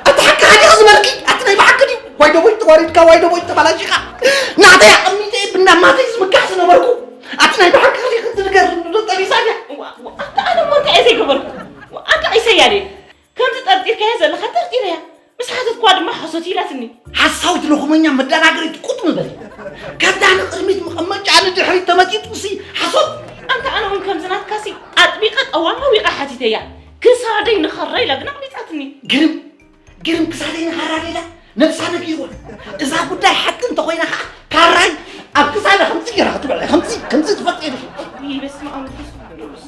ኣቲ ሓቅኻ ዲኺ ዝበልኪ? ኣቲ ናይ ብሓቂ ድዩ? ዋይ ደቦይ ተዋሪድካ፣ ዋይ ደቦይ ተባላሺኻ። ናተይ ኣቐሚጠ ብናማተይ ዝምካሕ ዝነበርኩ። ኣቲ ናይ ብሓቂ ዲኺ ትነግርኒ ዶ ጠቢሳ ድያ? ዋ- ዋ- ኣታ ኣነ እሞ እንታይ እየ ዘይገበርኩ? ዋ- ኣጣቒሰያ ድየ? ከምቲ ጠርጢርካዮ ዘለኻ ጠርጢረያ። ምስ ሓተትኩዋ ድማ ሓሶት ኢላትኒ። ሓሳዊት ለኹመኛ መደናገሪት ቁጥሚ በሊ። ከብዳ ንቕድሚት መቐመጫ ንድሕሪት ተመጢጡ ሲ ሓሶት። ኣንታ ኣነ እውን ከምዚ ናትካ ሲ ኣጥቢቐ ጠዋማዊቐ ሓቲተያ። ክሳደይ ንኸራ ኢላ ግን ኣቕቢጻትኒ። ግርም ግርም ክሳደይ ንኸራ ኢላ ነብሳ ነጊርዋ። እዛ ጉዳይ ሓቂ እንተኾይና ኸዓ ካራይ ኣብ ክሳደ ከምዚ ገይራ ክትብዕላ ከምዚ ከምዚ ትፈልጥ ኢልኺ። ውይ በስመ ኣብ መንፈስ ቅዱስ።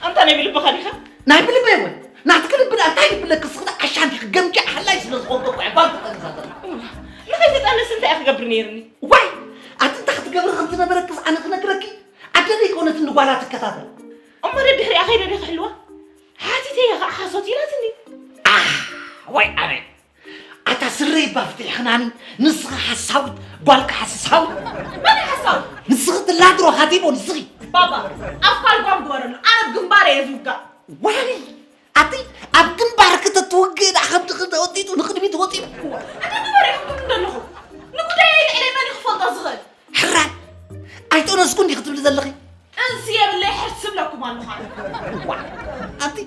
ኣንታ ናይ ብልብኻ ዲኻ? ናይ ብልበይ እውን ናትኪ ልቢ ደኣ እንታይ ይብለኪ እስኺ ደኣ ዓሻ እንዲኺ ገምጃዕ ሓላይ ስለ ዝኾንኪ እኮ እየ ባንክ ጠንሳ ዘለኹ። ንኸይትጠንስ እንታይ እየ ክገብር ነይርኒ? ዋይ ኣቲ እንታይ ክትገብሪ ከም ዝነበረኪስ ኣነ ክነግረኪ ኣደ ደይኮነትኒ ጓላ ትከታተል። እሞ ደድሕሪኣ ከይደ ዶ ክሕልዋ? ሓቲተያ ኸዓ ሓሶት ኢላትኒ። ኣህ ዋይ ኣነ ኣታ ስረይ እባ ፍትሕኽናኒ ንስኺ ሓሳዊት ጓልኪ ሓሳዊት። መን እዩ ሓሳዊ? ንስኺ ትላድሮ ሃቲቦ ንስኺ። ባባ ኣፍካ ልጓም ግበረሉ ኣነ ብግንባር እየ ዝውጋእ። ዋይ ኣቲ ኣብ ግንባርኪ ተትውግኢ ደኣ ከምቲ ተወጢጡ ንቕድሚት ወጢጡ። ኣነ ግበር እየ ክብል ዘለኹ ንጉዳየይ ልዕለይ መን እዩ ክፈልጦ ዝኽእል? ሕራይ ኣይጠነስኩን ዲኺ ትብሊ ዘለኺ? ጥንሲ የብለይ ሕርሲ ብለኩም ኣለኹ ኣነ። ዋእ ኣንቲ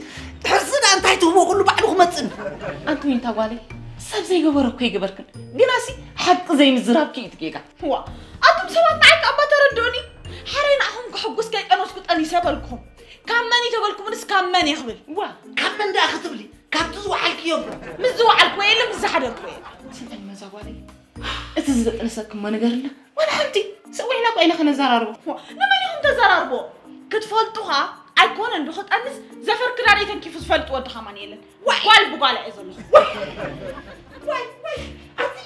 ሕርሲ ደኣ እንታይ ትህቦ ኩሉ ባዕሉ ክመጽእኒ። ኣንቲ ዊንታ ጓለይ ሰብ ዘይገበሮ እኮ ኣይገበርክን። ግናሲ ሓቂ ዘይምዝራብኪ እዩ እቲ ጌጋ። ዋ፣ ኣቱም ሰባት ንዓይ ከኣ እባ ተረድኡኒ። ሓራይ ንዓኹም ከሐጉስ ከይቀነስኩ ጠኒሰ በልኩኹም። ካብ መን እዩ ተበልኩምንስ ካብ መን እየ ክብል። ዋ፣ ካብ መን ደኣ ክትብሊ? ካብቲ ዝወዓልክዮ እምበር። ምስ ዝወዓልክዎ የለ ምስ ዝሓደርክዎ የለ። ስምዕኒ መዛ ጓለይ፣ እቲ ዝዘጥነሰኪ እሞ ንገርና። ዋላ ሓንቲ ሰዊዕና እኮ ኢና ከነዘራርቦ። ዋ፣ ንመን ኢኹም ተዘራርብዎ? ክትፈልጡ ኸኣ ኣይኮነን ዶ ክጠንስ፣ ዘፈር ክዳነይ ተንኪፉ ዝፈልጥ ወዲ ከማን የለን። ጓል ብጓላ እየ ዘለኹ። ዋይ ዋይ ኣቲ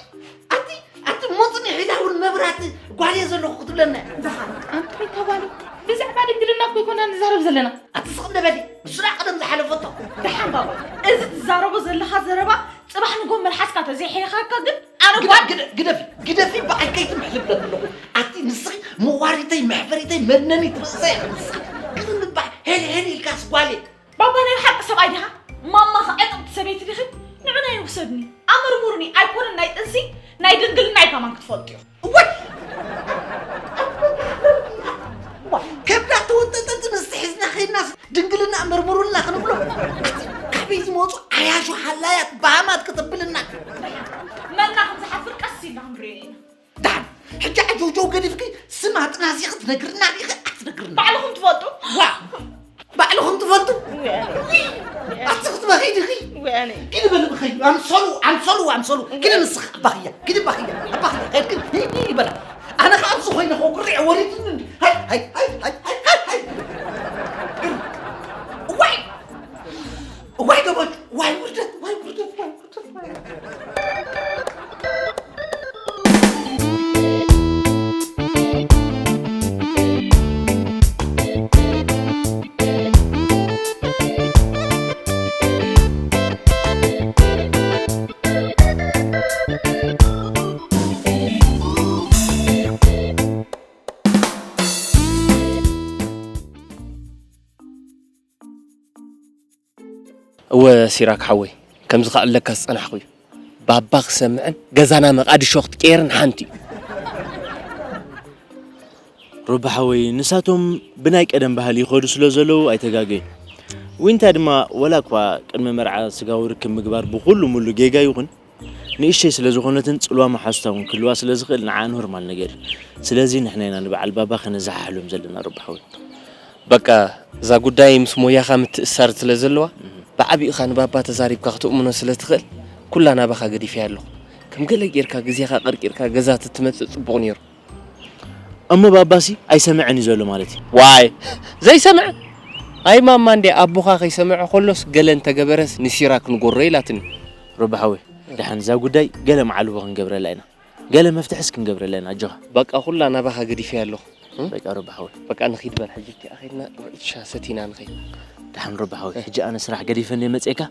ኣቲ ኣቲ ሞፅኒ ሒዛ እውን መብራህቲ ጓል እየ ዘለኹ ክትብለና እያ። ኣንቲ ቤታ ጓል ብዛዕባ ድንግልና እኮ ይኮና ንዛረብ ዘለና። ኣቲ ስቕ እንደ በሊ ንሱ ደኣ ቀደም ዝሓለፈቶ። ደሓን ባባ እዚ ትዛረቦ ዘለኻ ዘረባ ፅባሕ ንጎ መልሓስካ ተዘይሓይኻካ ግን ኣነ ጓል ግደ- ግደ- ግደፊ ግደፊ በዓል ከይትምሕልብለኒ ኣለኹ። ኣቲ ንስኺ መዋሪተይ መሕፈሪተይ መነኒት ርእሰይ ኢኺ ንስኺ። ግን እባ ሄል ሄል ኢልካስ ጓል እየ። ባባ ናይ ብሓቂ ሰብኣይ ዲኻ? ማማ ኸ ዕጥቕቲ ሰበይቲ ዲኺ? ንዑ ናይ ውሰድኒ ኣመርሙሩኒ ኣይኮነን ናይ ጥንሲ ናይ ድንግልና እዩ ከማን ክትፈልጡ ኢኹም። እዋይ ከብዳ ተወጠጠት ምስቲ ሒዝና ኸይድናስ ድንግልና መርምሩልና ክንብሎ ካበይ ዝመፁ ዓያሹ ሃላያት ባሃማት ክትብልና መና ከም ዝሓፍር ቀስ ኢልና ክንሪኦ ኢና። ዳን ሕጂ ዓጀውጀው ገዲፍኪ ስም ኣጥናሲ ክትነግርና ዲኺ ኣትነግርና ባዕልኹም ትፈልጡ። ዋ ባዕልኹም ትፈልጡ ኣቲ ክትበኺ ዲኺ ጊዲ በሊ ብኸዩ ኣምሰሉ ኣምሰሉ ኣምሰሉ ጊዲ ንስኽ ኣባኽያ ጊዲ ኣባኽያ ኣባኽያ ከድክን ይበላ ኣነ ከ ኣብዚ ኮይነ ኮ ጉርዕ ወሪድኒ እንዲ ሃይ ሃይ ሃይ ሃይ ሃይ ሃይ ሃይ እዋይ እዋይ ገበቱ ዋይ ውርደት ዋይ ውርደት ዋይ ውርደት ዋይ ውርደት እወ ሲራክ ሓወይ፣ ከምዚ ክኣለካ ዝጸናሕኩ እዩ። ባባ ክሰምዕን ገዛና መቓድሾ ክትቀየርን ሓንቲ እዩ። ሮቢ ሓወይ፣ ንሳቶም ብናይ ቀደም ባህሊ ይኸዱ ስለ ዘለዉ ኣይተጋገዩን። ዊንታ ድማ ወላ እኳ ቅድሚ መርዓ ስጋዊ ርክብ ምግባር ብኹሉ ሙሉ ጌጋ ይኹን፣ ንእሽተይ ስለ ዝኾነትን ጽልዋ መሓዙታ እውን ክህልዋ ስለ ዝኽእል ንዓ ኖርማል ነገር እዩ። ስለዚ ንሕና ኢና ንበዓል ባባ ከነዘሓሕሎም ዘለና ሮቢ ሓወይ። በቃ እዛ ጉዳይ ምስ ሞያኻ ምትእስሳር ስለ ዘለዋ ብዓቢኡ ኢኻ ንባባ ተዛሪብካ ክተእምኖ ስለ ትኽእል ኩላ ናባኻ ገዲፈያ ኣለኹ። ከም ገለ ጌርካ ግዜኻ ቀርቂርካ ገዛ ተትመጽእ ጽቡቕ ኔሩ። እሞ ባባሲ ኣይሰምዕን እዩ ዘሎ ማለት እዩ። ዋይ ዘይሰምዕ ኣይ ማማ እንዴ ኣቦኻ ከይሰምዖ ከሎስ ገለ እንተገበረስ ንሲራክ ንጎሮ ኢላትኒ። ሮቢ ሓወይ ደሓን እዛ ጉዳይ ገለ መዓልቦ ክንገብረላ ኢና። ገለ መፍትሕስ ክንገብረላ ኢና ኣጆኻ። በቃ ኩላ ናባኻ ገዲፈያ ኣለኹ። በቃ ሮቢ ሓወይ። በቃ ንኺድ በል ሕጂ እቲኣ ኸይድና ሻሂ ሰቲና ንኸይድ። ደሓን ሮቢ ሓወይ ሕጂ ኣነ ስራሕ ገዲፈ እንደ መፅኤካ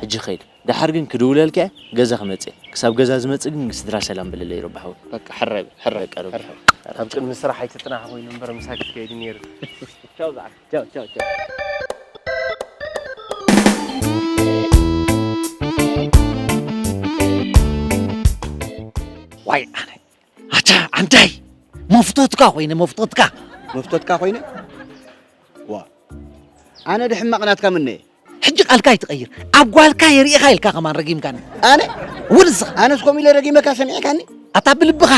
ሕጂ ኸይድ። ደሓር ግን ክድውለልካ እየ ገዛ ክመፅእ እየ። ክሳብ ገዛ ዝመፅእ ግን ስድራ ሰላም በለለይ ሮቢ ሓወይ። በቃ ሕራይ በል ሕራይ። በቃ ሮቢ ሓወይ። ኣብ ቅድሚ ስራሕ ኣይትጥናሕ ኮይኑ እምበር ምሳይ ክትከይድ ነይሩ። ቻው ዝዓርከይ ቻው ቻው ቻው። ዋይ ኣነ ኣታ ኣንታይ መፍቶትካ ኮይነ መፍቶትካ መፍቶትካ ኮይነ ዋ ኣነ ድሕማቕ ናትካ ምነ ሕጂ ቃልካ ኣይትቐይር ኣብ ጓልካ የርእኻ ኢልካ ከማን ረጊምካኒ ኣነ ውልስኻ ኣነስ ከምኡ ኢለ ረጊመካ ሰሚዕካኒ ኣታ ብልብኻ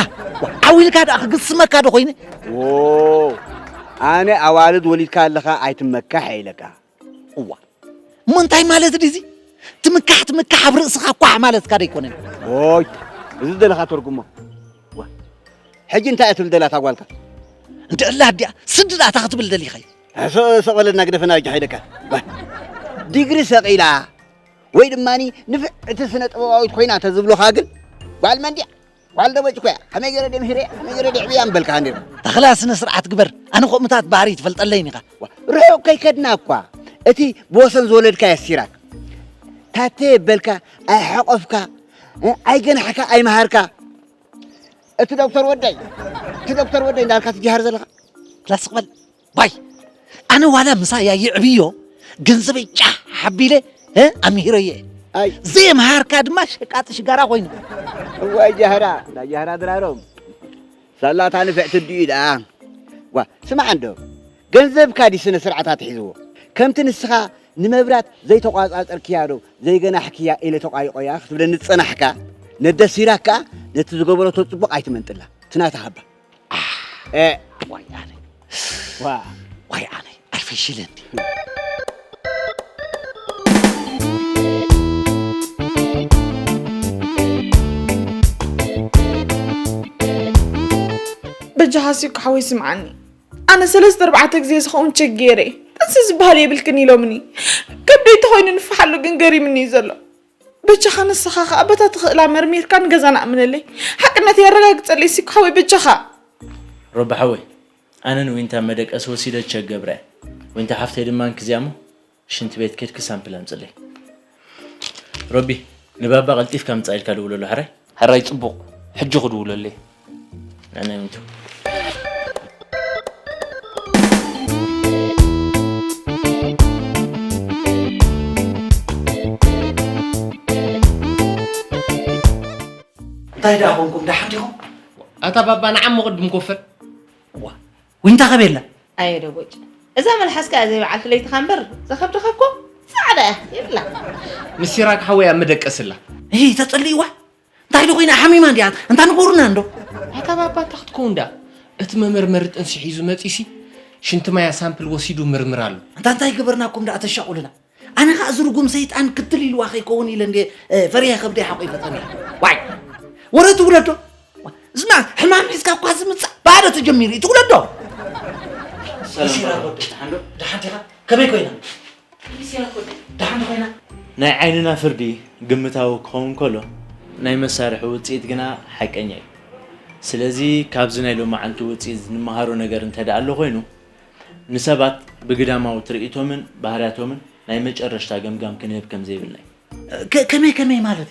ዓው ኢልካ ደኣ ክግስመካ ዶ ኮይነ ኣነ ኣዋልድ ወሊድካ ኣለኻ ኣይትመካሕ ኢለካ እዋ እሞ እንታይ ማለት ድዚ ትምካሕ ትምካሕ ኣብ ርእስኻ ኳሕ ማለትካ ዶ ኣይኮነን ኦይ እዚ ዝደለኻ ተርጉሞ ሕጂ እንታይ እያ ትብል ደላ እታ ጓልካ እንተ እላ ኣዲኣ ስዲ ደኣ እታ ክትብል ደሊኻዮ ሰቕ በለና ግደፈና ጃ ሓይደካ ዲግሪ ሰቒላ ወይ ድማ ንፍዕቲ ስነ ጥበባዊት ኮይና ተዝብሉኻ ግን ጓል መንዲያ ጓል ደበጭ ኮያ ከመይ ገይረ ደምሂረ ከመይ ገይረ ደዕብያ ምበልካ ሃንዲር ተኽላ ስነ ስርዓት ግበር ኣነ ከምኡታት ባህሪ ትፈልጠለይን ኢኻ ርሑቕ ከይከድና እኳ እቲ ብወሰን ዝወለድካ የሲራክ ታተ በልካ ኣይሓቆፍካ ኣይገናሕካ ኣይመሃርካ እቲ ዶክተር ወደይ እቲ ዶክተር ወደይ እንዳልካ ትጅሃር ዘለኻ ክላስ ክበል ባይ ኣነ ዋላ ምሳይ ኣየዕብዮ ገንዘበይ ጫሕ ሓቢለ ኣምሂረየ ኣይ ዘየምሃርካ ድማ ሸቃጢ ሽጋራ ኮይኑ እዋይ ጃህራ እንዳ ጃህራ ድራሮም ሳላታ ንፍዕቲ ድዩ ደኣ ዋ ስማዕ እንዶ ገንዘብካ ድዩ ስነ ስርዓት ኣትሒዝዎ ከምቲ ንስኻ ንመብራት ዘይተቋጻጸርክያ ዶ ዘይገናሕክያ ኢለ ተቋይቆያ ክትብለኒ ዝጸናሕካ ነደሲራካ ነቲ ዝገበረቶ ጽቡቕ ኣይትመንጥላ። እቲ ናታ ሃባ። እ፣ ዋይ ኣነ። ዋ። ዋይ ኣነ። ኣርፈሽለ እንዲ። በጃኻ ሲኩ ሓወይ ስምዓኒ። ኣነ ሰለስተ ኣርባዕተ ግዜ ዝኸውን ቸክ ገይረ። ጥንሲ ዝበሃል የብልክን ኢሎምኒ። ከብደይ ተኾይኑ ንፍሓሉ ግን ገሪምኒ እዩ ዘሎ። በጃኻ ንስኻ ኸኣ በታ ትኽእላ መርሚርካ ንገዛና እምነለይ። ሓቅነተይ ኣረጋግጸለይ ሲኩ ሓወይ በጃኻ። ሮቢ ሓወይ፣ ኣነ ንዊንታ መደቀሲ ወሲደ ቸክ ገብረ። ዊንታ ሓፍተይ ድማ እንክዚያሞ ሽንቲ ቤት ኬድኪ ሳምፕል ኣምጽለይ። ሮቢ፣ ንባባ ቀልጢፍካ ምጻእ ኢልካ ደውለሉ ሕራይ። ሕራይ ጽቡቕ። ሕጂ ክድውለለይ። ንዕናይ ዊንቱ። እንታይ ደኣ ኮንኩም? ደሓን ዲኹም? ኣታ ባባ ንዓሞ ቅድም ኮፈል። ዋ፣ ዊንታ ከበይ ኣላ? ኣየ ደቦጭ፣ እዛ መልሓስካ እያ ዘይበዓልቲ ለይትኻ እምበር፣ እዛ ከብድኻ እኮ ጻዕዳ እያ፣ የብላ። ንሲራክ ሓወይ ኣብ መደቀስላ። እሂ፣ ተጸልይዋ። እንታይ ዶ ኮይና፣ ሓሚማ እንድያ? እንታ ንገሩና እንዶ። ኣታ ባባ፣ እንታይ ክትከውን ደኣ? እቲ መመርመሪ ጥንሲ ሒዙ መጺሲ፣ ሽንቲ ማያ ሳምፕል ወሲዱ ምርምር ኣሎ። እንታ እንታይ ገበርናኩም ደኣ ተሻቑልና? ኣነ ኸኣ እዚ ርጉም ሰይጣን ክትል ኢልዋ ከይከውን ኢለ እንድየ፣ እ፣ ፈሪሀ ከብደይ ሓቑፈ ጸኒሐ። ዋይ! ወረ ትውለዶ? ዝና ሕማም ሒዝካ እኳ ዝምጻእ ባዶ ተጀሚሩ እዩ። ትውለዶ? ሰላም ባባ። ደሓን ዶ? ደሓን ዲኻ? ከመይ ኮይና? ደሓን ዶ ኮይና? ናይ ዓይንና ፍርዲ ግምታዊ ክኸውን ከሎ፣ ናይ መሳርሒ ውጽኢት ግና ሓቀኛ እዩ። ስለዚ ካብዚ ናይ ሎማዓንቲ ውጽኢት እንመሃሮ ነገር እንተ ደኣ ኣሎ ኮይኑ፣ ንሰባት ብግዳማዊ ትርኢቶምን ባህርያቶምን ናይ መጨረሽታ ገምጋም ክንህብ ከም ዘይብልና እዩ። ከ-፣ ከመይ ከመይ ማለት?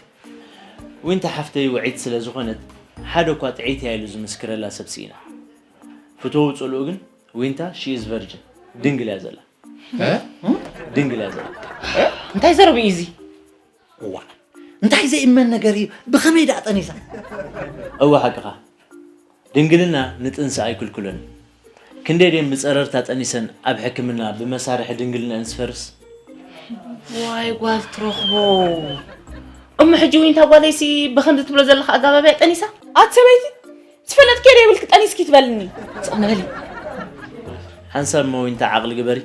ዊንታ ሓፍተይ ውዕይቲ ስለ ዝኾነት፣ ሓደ እኳ ጥዕይቲ እያ ኢሉ ዝምስክረላ ሰብ ስኢና። ፍትወዊ ጽልኡ ግን ዊንታ she is virgin፣ ድንግል እያ ዘላ። እ? ድንግል እያ ዘላ። እንታይ ዘረብ እዩ እዚ? እዋ፣ እንታይ ዘይእመን ነገር እዩ? ብኸመይ ደኣ ጠኒሳ? እወ ሓቅኻ። ድንግልና ንጥንሲ ኣይክልክሎን። ክንደይ ድየን ብጸረርታ ጠኒሰን ኣብ ሕክምና ብመሳርሒ ድንግልናኤን ዝፈርስ? ዋይ ጓል ትረኽቦ። እሞ ሕጂ ዊንታ ጓለይሲ ብኸምዚ ትብሎ ዘለኻ ኣጋባብ እያ ጠኒሳ? ኣቲ ሰበይቲ፣ ዝፈለጥክዮ ዶ የብልኪ ጠኒስኪ ትበልኒ? ጽቕ ንበሊ። ሓንሳብ እሞ ዊንታ ዓቕሊ ግበሪ።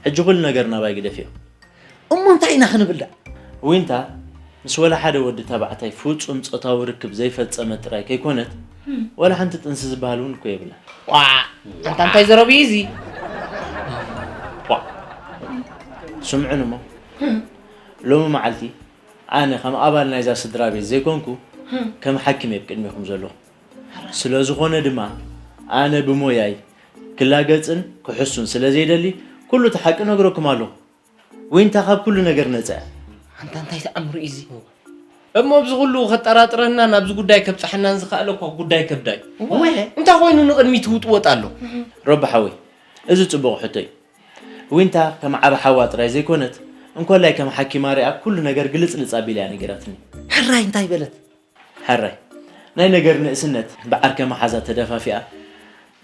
ሕጂ ኩሉ ነገር ናባይ ግደፍዮ። እሞ እንታይ ኢና ክንብል ደኣ? ዊንታ ምስ ወላ ሓደ ወዲ ተባዕታይ ፍጹም ጾታዊ ርክብ ዘይፈጸመት ጥራይ ከይኮነት፣ እም። ወላ ሓንቲ ጥንሲ ዝበሃል እውን እኮ የብላን። ዋእ! ኣንታ እንታይ ዘረብ እዩ እዚ? ዋእ! ስምዑኒ እሞ፣ እም። ሎሚ መዓልቲ ኣነ ከም ኣባል ናይዛ ስድራ ቤት ዘይኮንኩ፣ እም። ከም ሓኪም እየ ኣብ ቅድሜኹም ዘለኹ። ስለ ዝኾነ ድማ፣ ኣነ ብሞያይ ክላገጽን ክሕሱን ስለ ዘይደሊ፣ ኩሉ እቲ ሓቂ ነግረኩም ኣለኹ። ዊንታ ካብ ኩሉ ነገር ነጻ እያ። ኣንታ እንታይ ተኣምሩ እዩ እዚ? እሞ ኣብዚ ኩሉ ከጠራጥረናን ኣብዚ ጉዳይ ከብጽሓናን ዝኸኣለ እኮ ጉዳይ ከብዳ እዩ። እወ። እንታይ ኮይኑ ንቕድሚት ይውጥወጥ ኣሎ? ረቢ ሓወይ፣ እዚ ጽቡቕ ሕቶ እዩ። ዊንታ ከም ዓቢ ሓዋ ጥራይ ዘይኮነት፣ እንኮላይ ከም ሓኪማ ሪኣ ኩሉ ነገር ግልጽልጽ ኣቢላ እያ ነጊራትኒ። ሕራይ እንታይ በለት? ሕራይ፣ ናይ ነገር ንእስነት ብዓርከ መሓዛ ተደፋፊኣ፣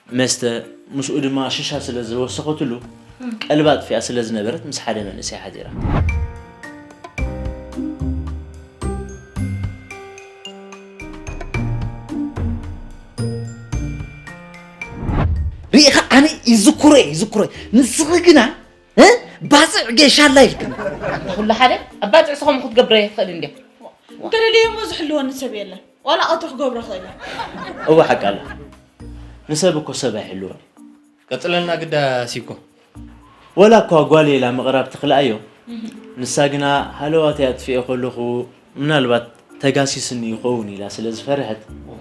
መስተ ምስኡ ድማ ሽሻ ስለ ዝወሰኸትሉ፣ ቀልባ ኣጥፊኣ ስለ ዝነበረት ምስ ሓደ መንእሰይ ሓዲራ። ርኢኻ፣ ኣነ ይዝክሮ እየ፣ ይዝክሮ እየ። ንስኺ ግና፣ እ? ባጽዕ ጌሻ ኣላ ኢልክን። ኣንታ ኩሉ ሓደ፣ ኣብ ባጽዕ ስኸም ክትገብረ ይኽእል እንድያ። እንተደልየ እሞ ዝሕልወኒ ሰብ የለን። ዋላ ቀትሪ ክገብሮ እኽእል እየ። እወ፣ ሓቂ ኣላ። ንሰብ እኮ ሰብ ኣይሕልዎን። ቀጽለልና ግዳ ሲኮ። ወላ እኳ ጓል ኢላ ምቕራብ ትኽልኣዮ፣ ንሳ ግና ሃለዋተይ ኣጥፊኤ ከለኹ ምናልባት ተጋሲስኒ ይኸውን ኢላ ስለ ዝፈርሐት፣ እወ።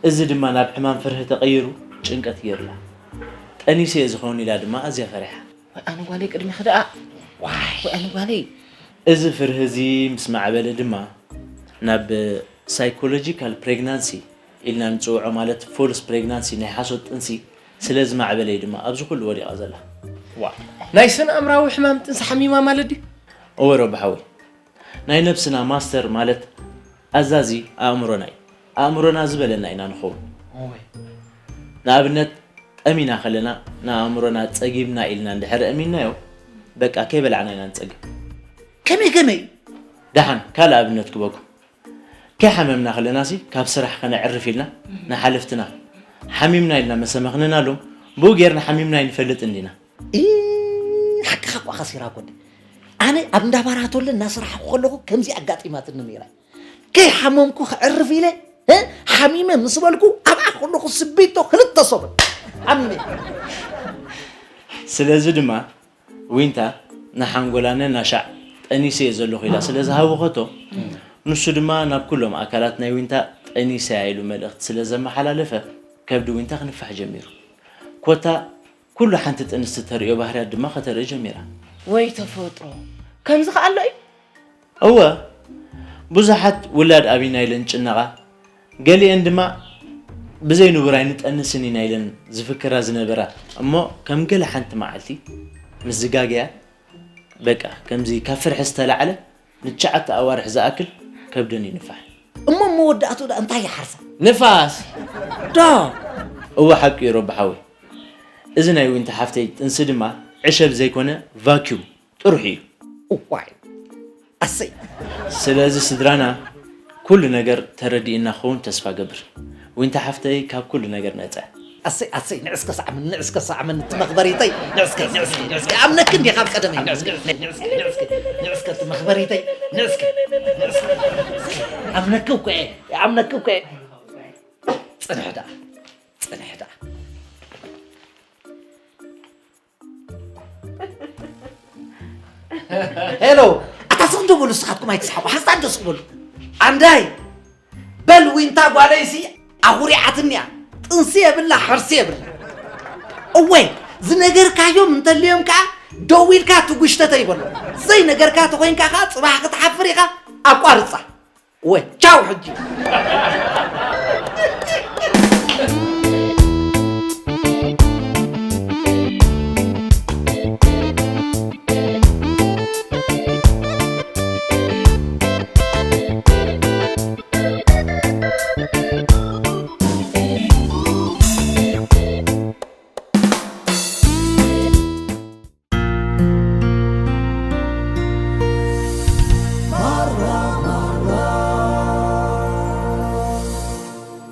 እዚ ድማ ናብ ሕማም ፍርሂ ተቐይሩ ጭንቀት ገይሩላ። ጠኒሰ እየ ዝኸውን ኢላ ድማ ኣዝያ ፈሪሓ። ወይ ኣነ ጓለይ ቅድሚኺ ደኣ። ዋይ። ወይ ኣነ ጓለይ። እዚ ፍርሂ እዚ ምስ ማዕበለ ድማ ናብ ሳይኮሎጂካል ፕሬግናንሲ ኢልና ንጽውዖ፣ ማለት ፎልስ ፕሬግናንሲ፣ ናይ ሓሶት ጥንሲ ስለ ዝማዕበለ እዩ ድማ ኣብዚ ኩሉ ወዲቓ ዘላ። ዋ፣ ናይ ስነ ኣእምራዊ ሕማም ጥንሲ ሓሚማ ማለት ድዩ? እወ ረቢ ሓወይ፣ ናይ ነብስና ማስተር ማለት ኣዛዚ ኣእምሮና እዩ። ኣእምሮና ዝበለና ኢና ንኸውን። እወ። ንኣብነት ጠሚና ከለና ንኣእምሮና ጸጊብና ኢልና እንድሕር ኣእሚንናዮ፣ በቃ ከይበላዕና ኢና ንጸግብ። ከመይ ከመይ? ደሓን ካልእ ኣብነት ክበኩም። ከይሓመምና ከለናሲ ካብ ስራሕ ከነዕርፍ ኢልና ንሓለፍትና ሓሚምና ኢልና መሰመኽንናሎም። ብኡ ጌርና ሓሚምና ኣይንፈልጥን ዲና? ኢ፣ ሓቅኻ እኳ ከሲራ ኮን። ኣነ ኣብ እንዳባራቶለ እናሰራሕኩ ከለኹ ከምዚ ኣጋጢማትኒ ነይራ። ከይሓመምኩ ክዕርፍ ኢለ፣ እ፣ ሓሚመ ምስ በልኩ ኣብኣ ከለኹ ስቢቶ ክልተ ሰሙን ሓሚመ። ስለዚ ድማ ዊንታ ንሓንጎላነ ናሻዕ ጠኒሰ እየ ዘለኹ ኢላ ስለ ዝሃወኸቶ፣ ንሱ ድማ ናብ ኩሎም ኣካላት ናይ ዊንታ ጠኒሰ እያ ኢሉ መልእኽቲ ስለ ዘመሓላለፈ፣ ከብዲ ዊንታ ክንፋሕ ጀሚሩ። ኮታ ኩሉ ሓንቲ ጥንስቲ ተርእዮ ባህርያት ድማ ከተርኢ ጀሚራ። ወይ ተፈጥሮ፣ ከምዚ ከ ኣሎ እዩ? እወ፣ ብዙሓት ውላድ ኣቢና ኢለን ጭነቓ፣ ገሊአን ድማ ብዘይ ንቡር ኣይንጠንስን ኢና ኢለን ዝፍክራ ዝነበራ። እሞ ከም ገለ ሓንቲ መዓልቲ ምስ ዝጋገያ፣ በቃ ከምዚ ካብ ፍርሒ ዝተላዕለ ንትሽዓተ ኣዋርሕ ዝኣክል ከብደን ይንፋሕ። እሞ መወዳእቱ ዳ እንታይ ይሓርሳ? ንፋስ! ዶ እወ፣ ሓቂ እዩ ረቢ ሓወይ። እዚ ናይ ዊንታ ሓፍተይ ጥንሲ ድማ ዕሸል ዘይኮነ ቫክዩም ጥሩሕ እዩ። እዋይ፣ ኣሰይ። ስለዚ ስድራና ኩሉ ነገር ተረዲእና ክኸውን ተስፋ ገብር። ዊንታ ሓፍተይ ካብ ኩሉ ነገር ነፀ። ኣሰይ ኣሰይ፣ ንዕስከ ሳዕመን፣ ንዕስከ ሳዕመን፣ እቲ መኽበሪተይ፣ ንዕስከ ንዕስከ ንዕስከ፣ ኣምነክ እንዲ ካብ ቀደመይ፣ ንዕስከ ንዕስከ ንዕስከ ንዕስከ፣ እቲ መኽበሪተይ፣ ንዕስከ ንዕስከ፣ ኣምነክ እኮ እየ፣ ኣምነክ እኮ እየ። ጽንሕ ደኣ፣ ጽንሕ ደኣ። ሄሎ፣ ኣታ ስቕ እንዶ በሉ፣ ንስኻትኩም ኣይትስሓቁ፣ ሓንሳእ እንዶ ስቕ በሉ። ኣንዳይ፣ በል ዊንታ ጓለይሲ ኣኹሪዓትኒ እያ። ጥንሲ የብላ፣ ሕርሲ የብላ። እወ፣ ዝነገርካዮም እንተልዮም ከኣ ደዊልካ ትጉሽተተይ በሎ። ዘይነገርካ ተኾይንካ ከኣ ጽባሕ ክትሓፍር ኢኻ፣ ኣቋርጻ። እወ፣ ቻው ሕጂ።